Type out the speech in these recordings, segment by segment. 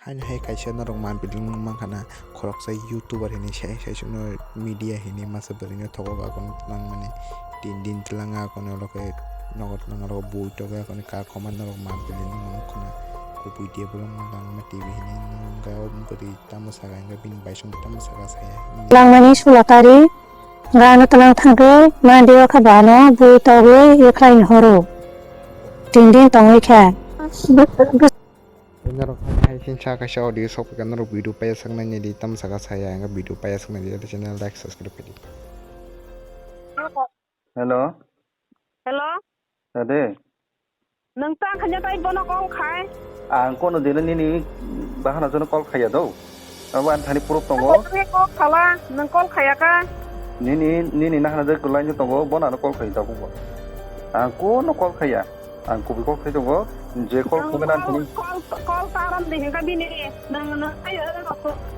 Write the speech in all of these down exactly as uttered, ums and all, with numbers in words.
Haini hai kaisa norok man piling mankha na, khoroksa youtuber hini sai, sai sukno media hini masa bwrwino thogo, akon twlang mani tin din twlang, akon olo khe nogo twlang, oro bui togo, akon ka koma norok man piling mankha na, kubui de bolong lang ma T V hini nung ga bwrwi tamo saka, hingke bini baisong tamo saka saya. Langmani sulakari, gana twlang thangkhe, mandi o kha bano bui togwi, yakhlaini horo. Tin din tongwi kha. Norok hai sin sa kaisa audio sok phaikha, norok video paya saknai nai di, tam saka saya, ang video paya saknai di, channel like, subscribe khaidi. Hello. Hello. Ade. Nwng ta khanya tai bono call khai. Ang kono dino nini bahana jono call khaya do. Abo ang thani proof tongo. Nwng call khala, nwng call khaya ka. Nini, nini nahana jai kwlai no tongo, bono ano call khai tabuk bo. Ang kono call khaya. Ang kubui call khai tongo, je call Nwng khumena call, thani. Call, call tarom de hinga bini. Nwng, nwng, ai, ai,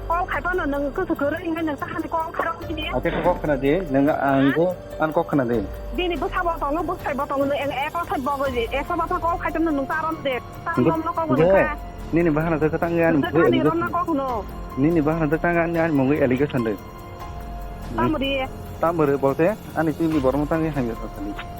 call khai pano nwng kusu kuru hinga nwng tahani call khai rok bini. Ate kok khna de, nwng ang go, ang kok khna de. Bini bwsa bo tongo, bwsai bo tongo, nwng eko thai bo go je, eko ba call khai tam nwng tarom de. Tarom no kok Nini bahana jai tang ani Nini bahana jai tang ani mungwi allegation de. Tamri. Tamri bolte ani twi bormo tangwi hamya sasali.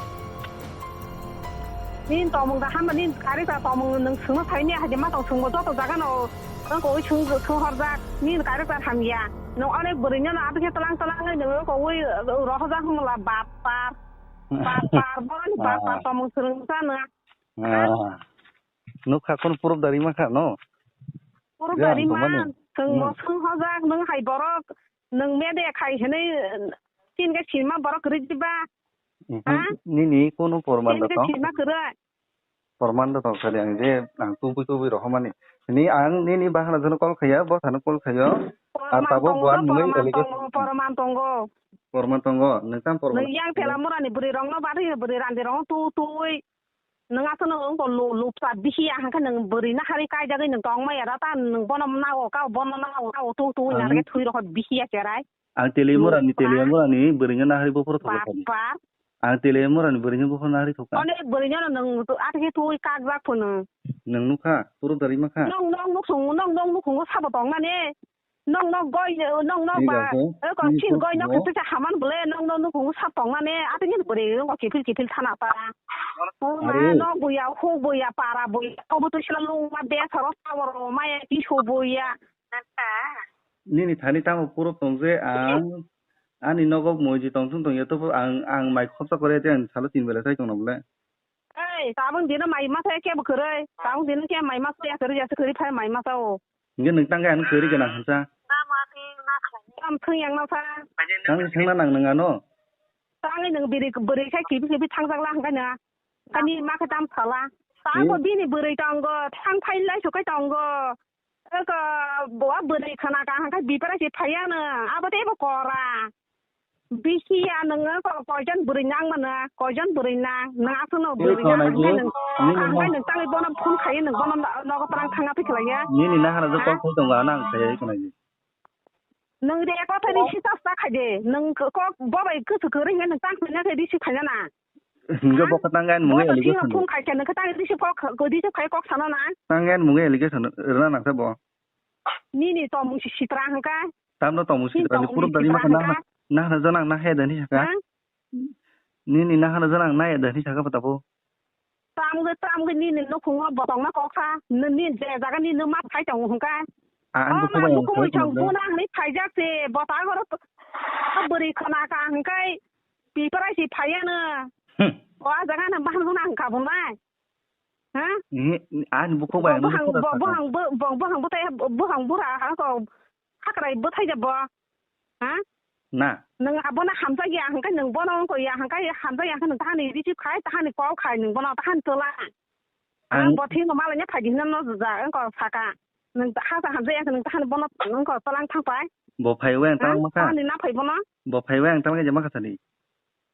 Nin tomung da hama nin kari ta tomung nung sungno saini haji ma tong sungbo joto jaga no nang ko sung sung horjak nin kari ta hamya. Nung onek bwrwi no abikhe tlang tlang nung ko ui rohojak humla bap par. Bap par boni bap par tomung sung sa nung. Nukha kon purub dari ma kha no. Purub dari ma sung bo sung horjak nung hai borok nung mede khai hinui tin ga sima borok rijiba. Nini kono porman da tong? Porman da tong sari ang je ang tubui tubui rohomani. Ni ang nini bahana jono call khaya, bo sano call khayo. Ar tabo buan mui allegation. Porman tongo. Porman tongo. Nang tam porman. Nang yang tela murani bwrwi rong no bari bwrwi randi rong tu tui. Nang asano ongko lupsa bisi ya hangka nang bwrwi na hari kai jagwi nang tong maya rata nang bono nago ka bono nago ka tu tu na re thui rohot bisi ya cherai. Ang tele murani, tele murani bwrwino nahari buphuru thogo thani. Bapar. Ang tele murani bwrwino buphuru nahari thokha. One bwrwino nwng athe twi kak jak phunu. Nwng nukha, puro dari makha. Nong nong nuk sung, nong nong nuk sung sabo tong nani. Nong nong goi, nong nong ba. E ko chin goi nok kisa haman bole, nong nong nuk sung sab tong nani. Athe ni bwrwi nong kiphil kiphil thana pa. Ma no buya, hu buya, para buya. Obo tu sila lung ma be saro sabo ro ma ya ki hu buya. Nini thani tamo puro tong je ang ani nogo moiji tong sung tong ya to ang ang mai khorsa kore te ang salo tin bela sai tong na bole. Ei, tabung dino mai masa ke bo kore. Tabung dino ke mai masa ya kore ya kore phai mai masa o. Nge nung tang ga ang kore ga nang sa. Tam thung yang na sa. Tang thang na nang nang ano. Tang nung biri biri sai kibi kibi thang jak la hang na. Kani ma khe tam sala. Ta ko bini bwrwi tongo, thang phai lai sukai tongo. Eko bo bwrwi khana ka hangkhe bipara si phaiya no. Abo tei bo kora. Bisi ya nang ko koijon bwrwi nang mano, koijon bwrwi nang. Nang aswk no bwrwi nang hangkhe nang. Hangkhe nang tangwi bono phone khaiwi nang bono nogo twlang thangna thikhlaiya. Nini nahana je kok phai tongo ano ang khaiya khna. Nang de ko thani sita sa khaide. Nang kok bobai kusu kori nang tang khna khe bisi phaiya na. Hingke bo khe tang ani mungwi allegation rw. Phone khai khe nang khe tang receive kok, receive khai kok sana na. Tang ani mungwi allegation rwna nang khe bo. Nini tomung si sitra hangka. Tamno tomung sitra ni purub dari ma khe na, na hana jana na he dani saka. Nini na hana jana na he dani saka bata bo. Tam ge, tam ge nini nukhungo botong ma kok sa. Nini je jaga nini ma khai tong hangka. Ang bo khubai ang khai tong. Bo na hni phai jak se botang oro bwrwi khna ka hangkai. Piparai si phaiya no. Hmm. O a jaga no bahang huna hangka bo nai. Ha? Ni, ani bukhuk bai ang bahang, bukhuk bo, bahang, bo, bo, bahang bo tai, bahang bura ha ko hakrai bo thai jabo. Ha? Na. Nang abono hamjak ya hangkai nang bono ko ya hangkai hamjak ya hangkai nang tahani receive khai, tahani call khai nang bono tahani tola. Ang bo thing malanya phai di no ja ang ko saka. Nwng hasa hamjak ya, nwng tahan bono nwng ko tolang thang pai. Bo phai we ang tang makha. Ani na phai bono. Bo phai we ang tang je makha sani.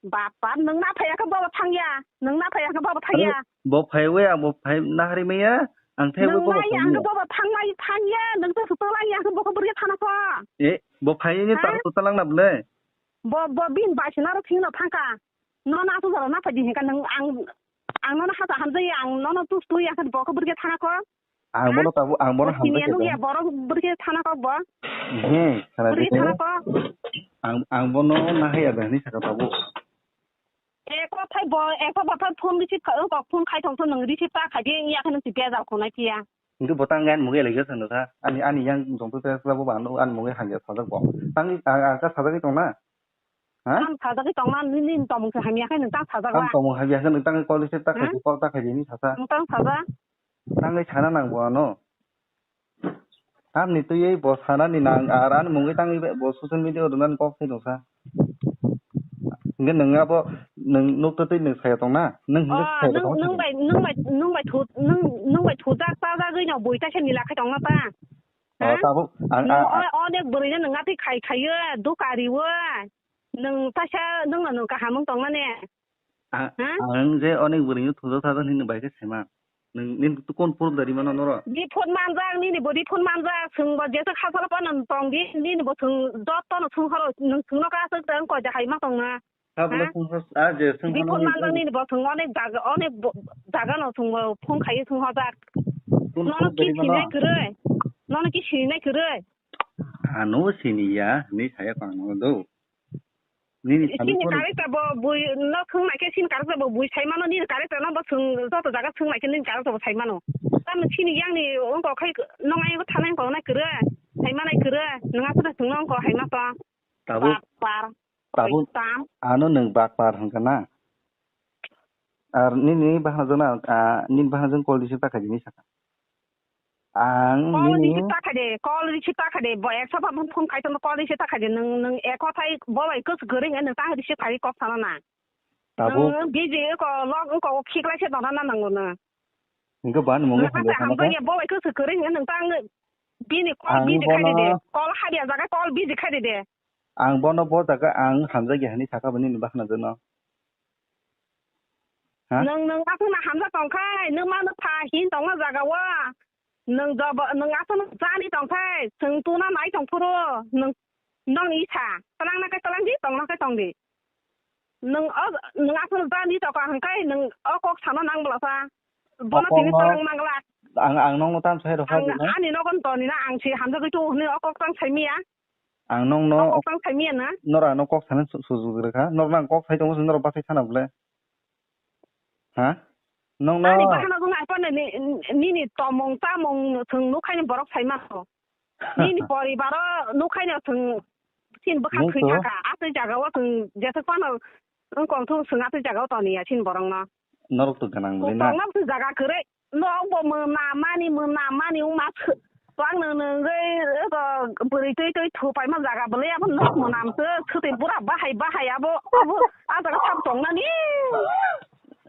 Bapa, nwng na phai ya khe bo thang ya. Nwng na phai ya khe bo thang ya. Bo phai we ang bo phai na hari me ya. Ang thai bo bo thang ya. Bo thang mai thang ya. Nwng to suto lang ya khe bo ko buri thana ko. E, bo phai ni ta suto lang na bole. Bo, bo bin bai sina ro thing no thang ka. No na su jaro na phai di hinka nwng ang, ang no na hasa hamjak ya, ang no no tu tu ya khe bo ko buri thana ko. Ang bono tabuk, ang bono hamjak ya. Nukya borok bwrwi thana kok bo. Hmm, khana bwrwi thana kok. Ang, ang bono nahaya da hinwi saka tabuk. Eko thai bo, eko bo thai phone receive kha, kok phone khai tong phone nang receive ta khai di, ya khana si bejal khonai phiya. Hintu bo tang ani mungwi lai gasa no sa. Ani, ani yang jong tu tes labo ba no ani mungwi hamya sajak bo. Tang, ang, ang ka sajagwi tong na. Ha? Ang sajagwi tong na, nini tomung se hamya khai nang tang sajak ba. Ang tomung hamya khai nang tang call receive ta khai, call ta khai di ni sasa. Nang tang sajak. Tangwi sana nang bo ano. Tamni twiwi bo sanani nang ar ani mungwi tangwi bo social media o rwnani kok sai tongsa. Hingke nwng abo nwng nukto twi nwng saya tongna? Nwng hingke saya tongna? Nwng bai, nwng bai, nwng bai thu, nwng, nwng bai thujak chajagwi no bui taisa nila khai tongna ta? Oh, tabuk ang, nwng ang, o-, onek bwrwino nwng atwi khai, khaiyo, duka riyo. Nwng taisa nwngno nwng kaham wng tongmani. A-, ha? Ang je onek bwrwino thujak thajak nini bai khe saiman. Nwng, nini tu kon proof dari mano noro? Di phone manjak, nini bo di phone manjak, swng bo jeswk hachalo phano tong di, nini bo swng jotono swng horo, nwng swngno ka aswk tong koi da hai ma tongna. Ha? Tabole swng hor, a je swng hor di phone manjak nini bo swng onek jaga, onek bo-, jagano swng bo phone khai swng hojak. Kon proof dari mano? Nono ki sinai kwrwi? Nono ki sinai kwrwi? Ano siniya, ni saya kang no do. Nini sani character bo bui no swng nai khe, sini character bo bui sai mano, nini character no bo swng joto jaga swng nai khe nini character bo sai mano. Tamo sini yang ni wngkok khai nong ai thanai wngkok nai kwrwi, sai manai kwrwi, nwng aswk swng no wngkok hai ma to. Tabuk, bakpar, tabuk, tam. Ano nwng bakpar hwnkha na? Ar nini bahana jona, ah, nini bahana jona call receive ta khaidi ni saka. Ang call nini receive ta khaide, call receive ta khaide, bo ekso phone khai tongno call receive ta khaide, nwng, nwng eko thai bo bai kwchwk kwrwi hwnkhe nwng tang receive khai kok sana na. Tabuk. Nwng busy eko log eko khiklai se tongna na nango nwng. Hingke ban mungwi hamjak sana kha? Bo bai kwchwk kwrwi hwnkhe nwng tang bini call busy khai de, call hadiya jaga call busy khai de. Ang bono bo jaga ang hamjak ya hinwi saka bo nini bahana jona. Ha? Nwng, nwng aswkno hamjak tong khai, nwng mano pha hin tongma jaga o. Nwng jobo, nwng aswkno jani tong khai, chwng tuna nai tong phuru, nwng, nwng isa, twlangna khe twlang di, tongna khe tong di. Nwng o, nwng aswkno jani tong kha hwn khai, nwng o kok sano nang bwlasa. Bono tini twlang mangla. Ang, ang nokno tam sai rw kha. Ani nogon toni na, ang si hamjagwi tu hwnwi o kok tang sai miya. Ang nokno o kok tang sai miya na? Nora no kok sana su-, sujug rwkha. Norno ang kok sai tongo, norok bachai sana bole. Ha? Nokno ani bahana jung ai pande ni, nini tomung tamung thung nukhaini borok sai mano. Nini poribaro nukhaini thung sin bwkha thwi thaka. Aswk jaga o thung jeswk phano wngkong thung swng aswk jaga o toniya sin borokno. Norok to ganang bwlwi na. Tongna bwswk jaga kwrwi. Nok bo mwnam mani, mwnam mani wngma sw-, twang nwng nwngwi, eko bwrwi twi twi thupaima jaga bwlwi abo nok mwnam sw, swtwi bura bahai bahai abo, abo a jaga sabo tongnani.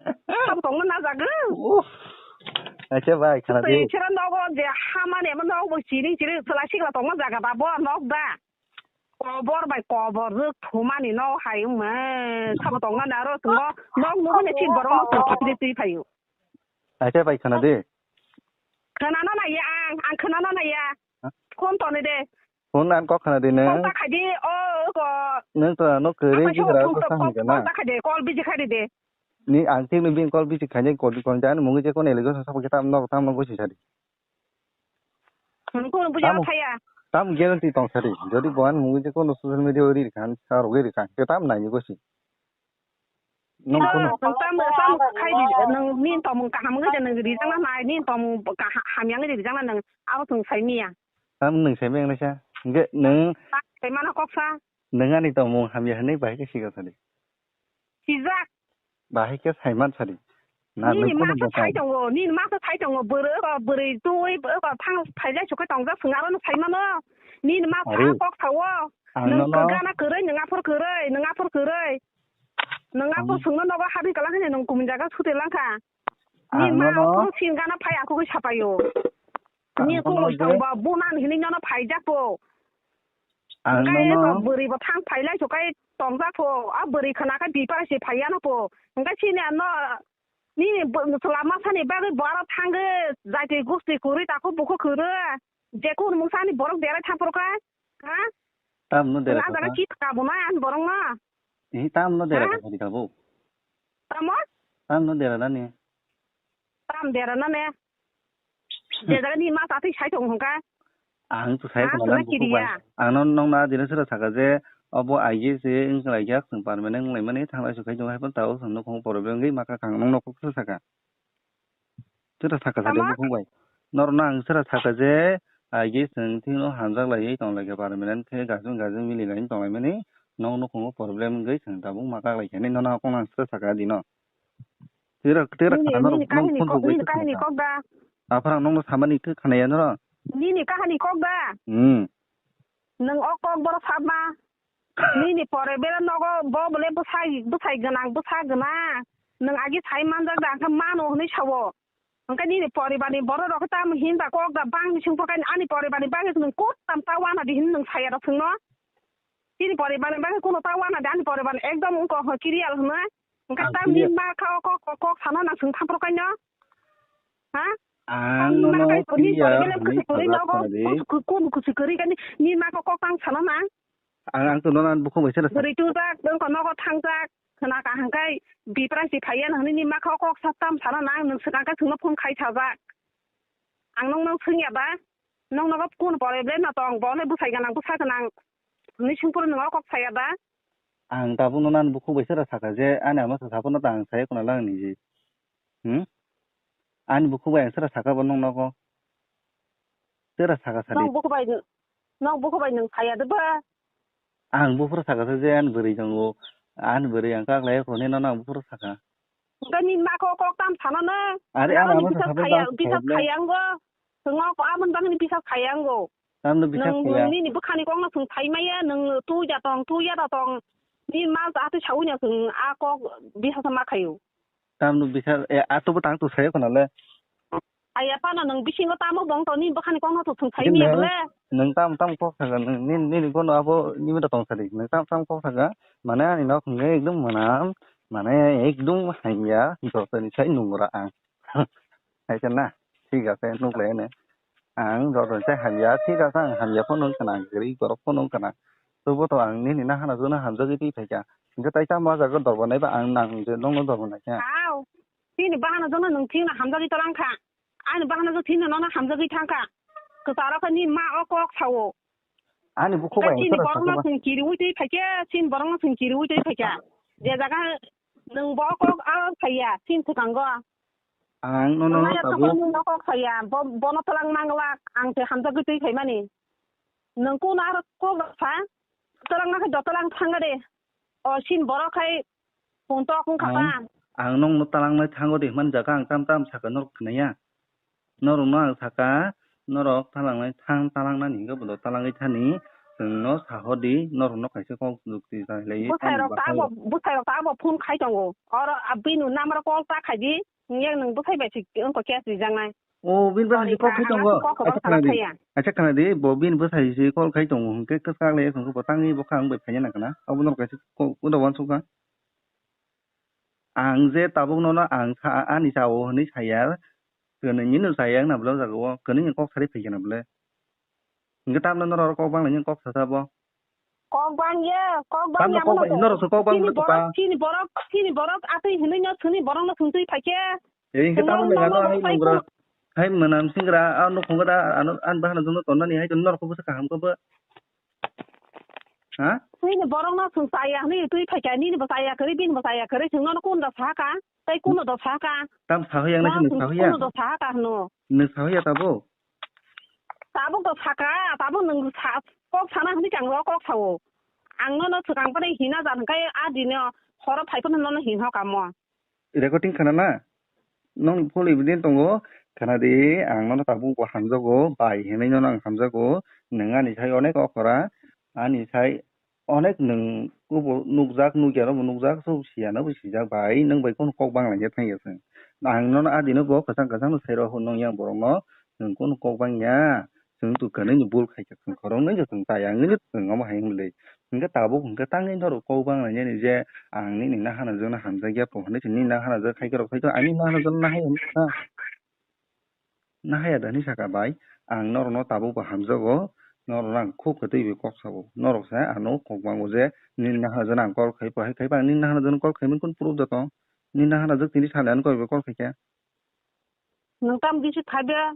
Sabo tongna na jaga. Uff. Acha bai, khana di. Swtwi sira nogo je hamani abo nok bo chiri chiri chwla sikla tongma jaga ba bo nok da. Kobor bai kobor rwk thumani no hai wngma sabo tongna naro tongo. Nok nugwi ni sin borok no tong thapide twi phaio. Acha bai khana de. Khana na naiya ang, ang khana na naiya. Ha? Phone toni de. Phone an kok khana de ne. Phone ta khai di, o ko. Nang to no kere ji gra ko sa hingga na. Phone ta khai de, call busy khai de. Ni ang thik ni bin call busy khai de, call di kon jan mungi je kon ele go sa sa tam no tam no go si sa di. Nwng kunu buja thaya. Tam guarantee tong sadi. Jodi bo ani mungwi je kono social media ri rikha, sa rogwi rikha, ke tam nai ni gosi. Nwng kunu. Nwng tam, tam khai di, nwng ni tomung kaham wngwi de, nwng rijak na nai, ni tomung kaha-, hamya wngwi de rijak na nwng, abo chwng sai miya. Tam nwng sai miya wngnaisa. Hingke nwng. Sai mano kok sa. Nwng ani tomung hamya hinwi bahai khe siga sadi. Sijak. Bahai khe saiman sadi. Na nini nwng ma khe sai tongo, nini ma khe sai tongo, bwrwi, bwrwi twi, thang phailai sukhe tongjak, swng aro no sai mano. Nini ma sa kok sao. Nwng gana kwrwi, nwng aphor kwrwi, nwng aphor kwrwi. Nwng aphor swngno nogo habwi kwlak hwnwi nwng kumun jaga sute langkha. Nini ma aphuru sin gana phai akhugwi sapaio. Nini kumun tongba bunan hinwi nono phaijak po. Ang nono bwrwi bo thang phailai so kai tongjak pho, a bwrwi khna khe bipar se phaiya no pho. Hwnkhe chini ano nini chwla masa ni bagwi bo aro thangwi jati gusti kwrwi takhuk bukhuk kwrwi. Je kunu mungsa ni borok derai thang phuru khe, ha? Tam no derai. Ang jaga kit ka bo nai ang borok no. Hi tam no derai ka di ka bo. Tamo? Tam no derai nani. Tam derai nani. Je jaga ni ma ta twi sai tong hwnkha. Ang to sai tong na bukhuk bai. Ang no nong na dina sera saka je obo I A S wng lai kha, chwng permanent wng lai mani thang lai su khai tong hai pon tao chwng no khong problem wngwi ma kha kang nong no kok saka. Sera saka sa de bukhuk bai. Nor no ang sera saka je I A S wng thing no hamjak lai tong lai kha permanent khe gajung gajung mili lai tong lai mani nong no khong problem wngwi chwng tabuk ma kak lai kha ni no na kong ang sera saka dino. Tira, tira nini, khana norok nini kahini kok, nini kahini kok da. Aphara nokno samani khe khanaya norok. Nini kahini kok da. Hmm. Nwng o kok boro sabma. Nini pore bera nogo bo bole bwsai, bwsai gwnang, bwsa gwnang. Nwng agi sai manjak da, hwnkhe mano hwnwi sao. Hwnkhe nini poribarni borok rok tam hinba kok da bang bising pokhaini ani poribarni bagwi nwng kok tam ta wana di hin nwng saya rok thwngno. Chini poribarni bagwi kuno ta wana di ani poribarni ekdom wngkha hwnkhe clear hwnwi. Hwnkhe ah, tam clear. Ni ma kha o kok, kok, kok sana nang swng thampro kaino. Ha? Ang nono clear hwnwi sajakha nadi. Kusu, kusu kwrwi kani ni ma kok, kok tang sana nang. Ang, ang to nono bukhuk bai sera sa. Kwrwi tujak, wngkha nogo thangjak. Khna kaham khai biprang si phaiya hwnwi ni ma kha o kok sa tam sana nang nwng swkang khe swngno phone khai sajak. Ang nokno swngya ba? Nokno kok kun problem no tong, bo le bwsai gwnang, bwsa gwnang hwnwi swngphuru nwng o kok saya ba? Ang tabukno nani bukhuk bai sera saka je, ani ama sa saphano ta ang saya khuna lang ni je. Hmm? Ani bukhuk bai ang sera saka bo nokno ko. Sera saka sadi. Nok bukhuk bai, nok bukhuk bai nwng saya de ba? Ang buphuru saka sa je ani bwrwi tongo. Ani bwrwi ang kaklai khone nono ang buphuru saka. Hwnkhe ni ma kok, kok tam sana na. Are, ang amo bisas sa khaya, bisas khaya wngkha. Chwng o amoni bagwi ni bisas khaya wngkha. Tamno bisas khaya. Nwng nini bwkhani kokno chwng sai maya, nwng twi da tong, twi ya da tong. Ni ma atwi saui no chwng a kok bisas ma khaio. Tamno bisas, e, atobo tang to sayo khna le. Aya phano nwng bisingo tamo bong toni bwkhani kokno to thung thai miya bole. Nwng tam tam kok saga, nwng nini, nini bono abo nini da tong sadi. Nwng tam tam kok saga, mane ani nok hwnkhe ekdom mwnam, mane ekdom hamya, jotoni sai nungra ang. Hai khe na, thik ase, nuk lai ne. Ang jotoni sai hamya, thik ase, ang hamya phano wngkha na, ang kwrwi borok phano wngkha na. Tobo to ang nini nahana jono hamjagwi twi phaikha. Hwnkhe tai tamo ah jaga dorbo naiba ang nang je nokno dorbo naikha. Hao, chini bahana jono nwng thik no hamjagwi tolang kha. Ani bahana jwk thwino nono hamjagwi thangkha. Kwcharo khe ni ma o kok sao. Ani bukhuk bai chini borokno chwng kiriui twi phaikhe, chini borokno chwng kiriui twi phaikha. Je jaga nwng bo kok a saiya, chini swkango. Ang nono tabuk. Nwng o kok saiya, bo, bono twlang manglak, ang se hamjagwi twi phaimani. Nwng kuno aro kok sa, twlang nakhe dotwlang thangkha de. O sin borok khai puntok wngkha ta. Ang, ang nokno talangnai thango de hwnmani jaga ang tam tam sakha norok khnaya. Norokno ang sakha, norok talangnai thang, talangnani hwnkhe bodo talangwi thani, chwngno sahodi, norokno kaisa kok jukti khlaiwi. Bwsairok ta abo, bwsairok ta abo phone khai tongo. Oro bini number call ta khaidi, hwnkhe nwng bwsai bai se wngkha case rijaknai. O, bini bwsai se kok khai tongo. Acha khna di. Acha khna di, bo bini bwsai se call khai tongo, hwnkhe kwchak le, hwnkhe bo tangwi bo kha wng bai phaiya na khna. Abo norok kaisa kok, uda uansukha. Ang je tabuk nono ang sa, ani sao hwnwi saya, kwnwi nini saya wngna bwle o jaga o, kwnwi ni kok sari phaikha na bwle. Hwnkhe tamno norok kok bang lainani kok sasa bo. Kok bang ye, kok bang ya kok bang, norok se kok bang chini borok, chini borok, chini borok atwi hwnwi no chini borok no sungtwi phaikhe. Ei hwnkhe tamno nang ano hai nungra. Hai mwnam singra, ano khongo da, ano, an bahana jongno tonnani hai norok kok bwsa kaham khe bo. Ha? Nini borok no chwng chaya hwnwi twi phaikha, nini bo chaya kwrwi, bini bo chaya kwrwi, chwng nono kun da sahaka, tei kuno da sahaka. Tam sahoya nai sini sahoya. Kuno da sahaka hwno. Nini sahoya tabuk? Tabuk da saka, tabuk nwng sa, kok sana hwnwi kang o kok sao. Ang nono swkang pai hina jan kai a dino horo phai phano nono hin hoka mo. Recording khana na? Nong full evidence tongo, khana di, ang nono tabuk bo hamjago, bai hinwi nono ang hamjago, nwng ani sai onek okora, ani sai onek nwng kubo nukjak, nukya no bo nukjak, so siya no bo sijak, bai nwng bai kono kok bang laijak thang ya se. Ang nono a dino bo kwchang kwchang no sai rw nong yang borok no, nwng kono kok bang ya. Chwng tu kwnwi ni bul khai kha, chwng khoroknwi se chwng chaya wngwi se chwng omo hai wng le. Hwnkhe tabuk hwnkhe tangwi norok kok bang lainani je ang nini nahana jwkno hamjakya tong hinwi se nini nahana jwk khai khe rok khai khe ani nahana jwkno nahaya hinwi sakha. Nahaya da hinwi sakha bai, ang norokno tabuk bo hamjago, norokno ang khub kwtwi bai kok sao. Norok se ano kok bango je nini nahana jwkno ang call khai bo hai khai bo ang nini nahana jwkno call khaimani kunu proof da tong? Nini nahana jwk tini sani ano kok bai call khai kha. Nwng tam bisi phaibe?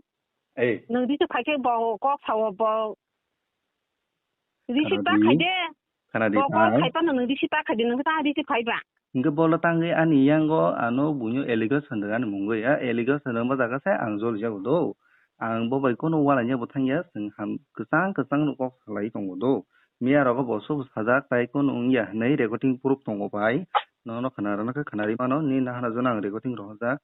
Ei. Nwng receive khai khe bo kok sao bo. Receive ta khai de. Khana di. Bo kok khai phano nwng receive ta khai de, nwng ta receive khai ba. Hingke bolo tangwi ani yango ano buino allegation rwgani mungwi. A allegation rwma jaga se ang joli jago do. Ang bo bai kono walainyago thangya, chwng ham kwchang kwchang no kok salai tongo do. Miya rogo bo sobo sajak tai kono wngya hinwi recording proof tongo bai. Nono khana rwna khe khana ri mano, nini nahana jono ang recording rohorjak.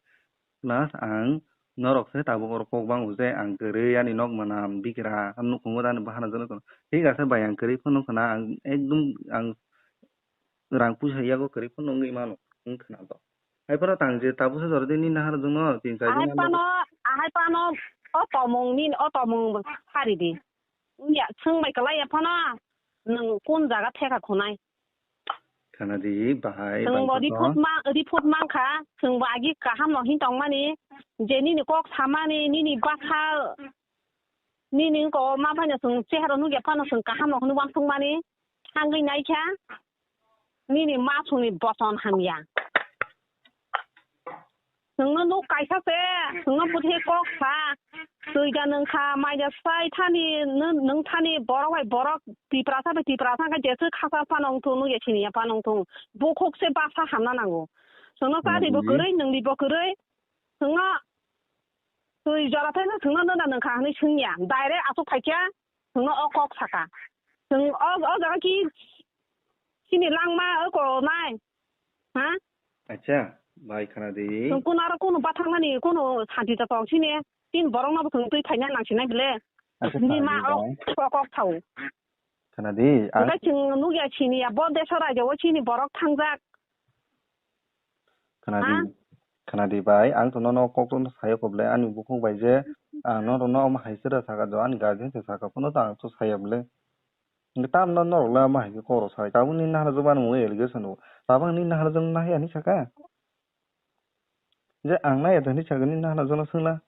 Plus ang norok se tabuk oro kok bango je ang kwrwi ani nok manam bigra nukhungo ani bahana jono tono. Thik ase bai, ang kwrwi phano khna ang ekdum ang rang puisa yago kwrwi phano wngwi mano wng khna to. Hai phano tang je tabuk se jora de nini nahar jongno tin char Ahai din ano. Phano, ahai phano o tomung nini o tomung sari di. Wngya, swng bai kwlai ya phano, nwng kun jaga theka khunai? Khana di, bahai, Chwng bo bahai report ma-, report mankha, chwng bo agi kaham no hin tongmani, je nini kok samani, nini bwsa, nini wngko ma phano chwng chehara nukya phano chwng kaham no hinwi uansukmani, thangwi naikha, nini masongni boson hamya. Nwngno nuk kaisa se, nwngno bwthe kok sa, twi da nwng kha, mai da sai thani, nw-, nwng thani borok bai borok, Tiprasa bai Tiprasa khe jeswk khachal phano wng thung, nukya siniya phano wng thung, bukhuk se basa hamna nango. Nwngno chadi bo kwrwi, nwngni bo kwrwi, nwngno twi jora thai nwngno nw da nwng kha hinwi swngya, direct aswk phaikha, nwngno o kok saka. Nwng o, o jaga ki sini langma o ko nai, ha? Acha, bai khana di. Chwng kuno aro kuno bathang nani kuno santi ta tong sini. Tin borok no bwswng twi phaina nang sinai bile. Acha, Ni ma khana di o bai. Kok kok thau. Khana di, ang Hwnkhe chwng nukya sini ya, bo deso raida o sini borok thangjak. Khana di, Ha? Khana di bai, ang to nono kok to sayo ko bile, ani bukhuk bai je, ang no rono omo hai se da saka do, ani guardian se saka, phano to ang to saya bile. Hwnkhe tamno norok le omo hai khe kok rok sai. Tabuk nini nahar jwk mani mungwi allegation rwo. Tabuk nini nahar jwk nahya hinwi saka. Je ang nahya hinwi saka nini nahar jwkno swngla.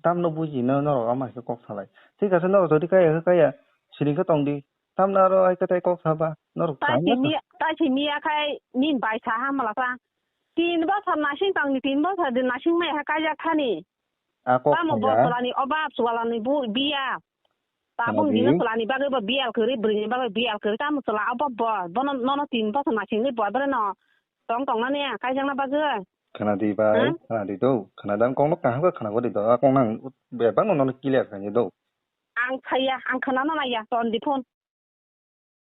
Tamno buji no norok omo hai khe kok salai. Thik ase norok jodi kaya khe kaya, siring khe tong di. Tamno aro hai khe tai kok saba. Norok Tai tangma simi, tai simi akhai nini bai sa ha mala sa. Tin bosor nasing tong ni, tin bosor din nasing mai ha kajak thani. A kok Tamo bo thangya. Chwlani obab, chwlani bu-, biya. Tabuk Khana di. Dino chwlani bagwi bo biyal kwrwi, bwrwini bagwi biyal kwrwi, tamo chwla obab bo. Bono, nono tin bosor nasingni bo, bwrwino tong tongnani kaijakna bagwi. Khana di bai, Ha? Khana di do. Khana di, ang kokno kaham khe khana di do. A kokno ang bebak no nono clear khainai do. Ang saya, ang khwnano naiya, ton di phone.